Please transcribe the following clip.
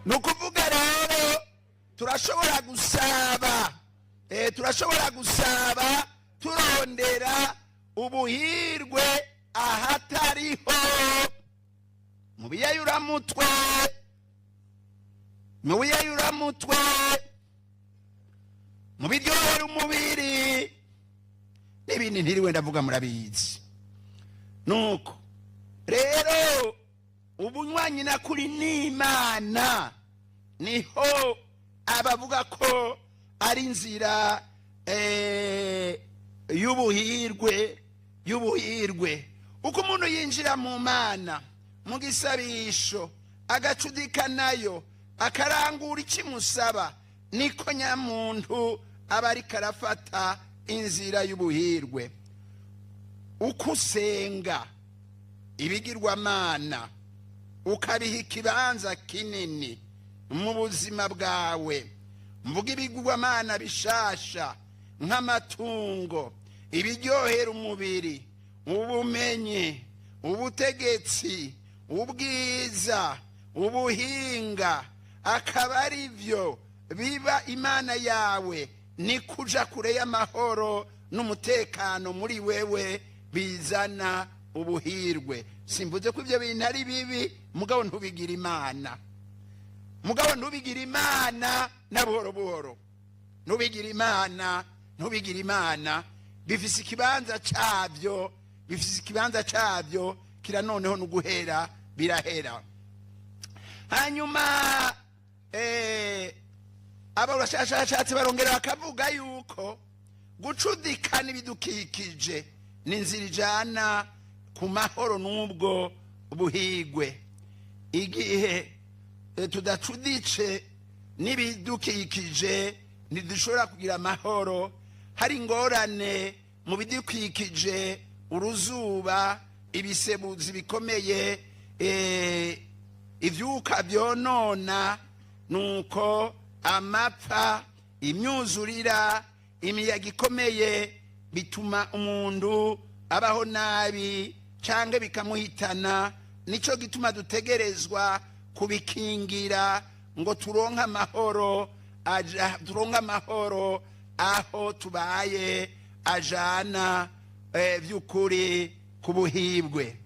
Ni ukuvuga rero turashobora gusaba, turashobora gusaba turondera ubuhirwe ahatariho, mu biyayuramutwe, mu biyayuramutwe, mu biryohera umubiri n'ibindi ntiriwe ndavuga, murabizi. Nuko rero ubunywanyi nakuri n'Imana niho abavuga ko ari inzira y'ubuhirwe, y'ubuhirwe. Uko umuntu yinjira mu Mana mu gisabisho, agacudika nayo, akarangura ikimusaba, niko nyamuntu aba ariko arafata inzira y'ubuhirwe. Uko usenga ibigirwamana, ukabiha ikibanza kinini mu buzima bwawe, mvuga ibigirwamana bishasha nk'amatungo, ibiryohera umubiri, ubumenyi, ubutegetsi, ubwiza, ubuhinga, akaba ari byo biba Imana yawe, ni kuja kure y'amahoro n'umutekano muri wewe bizana ubuhirwe. Simvuze ko ibyo bintu ari bibi, mugabo ntubigira Imana, mugabo ntubigira Imana na buhoro buhoro, ntubigira Imana, ntubigira Imana. Bifise ikibanza cyabyo, bifise ikibanza cyabyo kira noneho no guhera birahera. Hanyuma abashakashatsi barongera bakavuga yuko gucudika n'ibidukikije ni inzira ijana ku mahoro n'ubwo buhigwe. Igihe tudacudice n'ibidukikije, ntidushobora kugira amahoro. Hari ingorane mu bidukikije: uruzuba, ibisebuzi bikomeye, ivyuka byonona, nuko amapfa, imyuzurira, imiyaga ikomeye, bituma umuntu abaho nabi cyangwa bikamuhitana. Nicyo gituma dutegerezwa kubikingira ngo turonke amahoro, turonke amahoro aho tubaye ajana by'ukuri ku buhibwe.